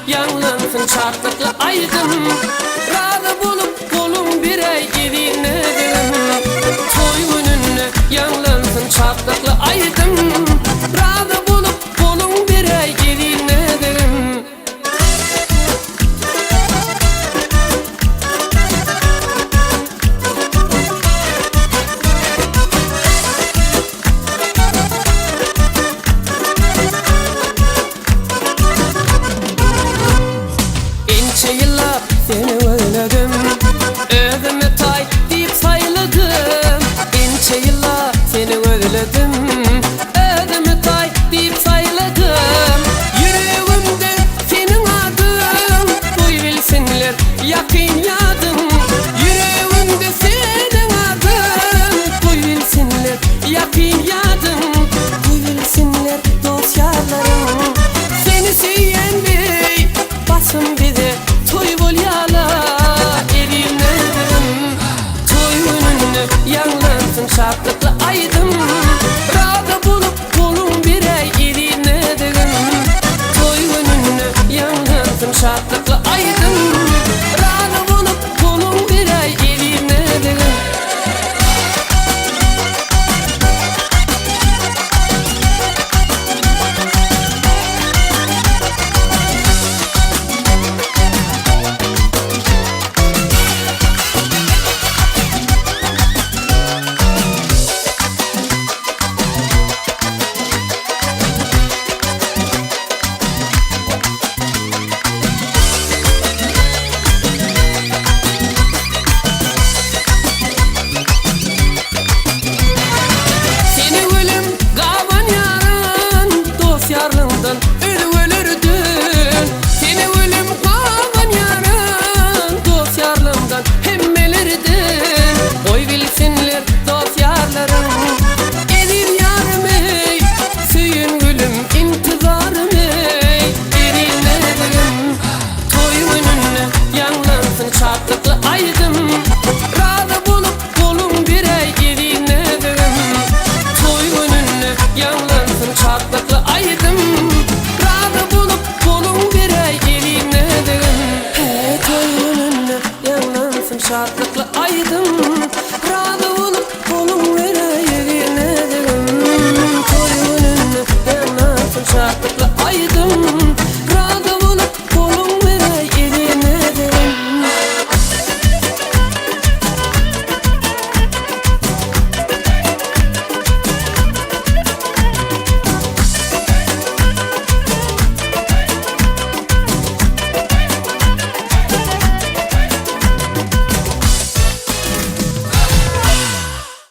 ýaňlansyn şatlykly aýdym. Razy bolup goluň beräý eziz näzigim. Toý gününde ýaňlansyn şatlykly aýdym. Razy bolup goluň beräý eziz näzigim. Ençe ýyllap seni gözledim, Özüme taý diýip saýladym. Ençe ýyllap seni gözledim, Özüme taý diýip saýladym. Ýüregimde seniň adyň, Goý bilsinler ýakyn ýadyň. Ýüregimde seniň adyň, Goý bilsinler ýakyn ýadyň. Goý bilsinler dost-ýarlaryň, Seni söýen deý basym bize toý bolýala eziz näzigim. Toý gününde ýaňlansyn şatlykly aýdym, Razy bolup goluň beräý eziz näzigim. Toý gününde ýaňlansyn şatlykly aýdym, Razy bolup goluň beräý eziz näzigim. Seni gülüm gaban ýaran Dost-ýarlyňdan özgelerden Seni gülüm gaban ýaran Dost-ýarlyňdan hemmelerden Goý bilsinler dost-ýarlaryň Eziz ýarym eý Söýen gülüm intizarym eý Eziz näzigim Toý gününde ýaňlansyn şatlykly aýdym Razy bolup goluň beräý eziz näzigim Toý gününde ýaňlansyn şatlykly aýdym.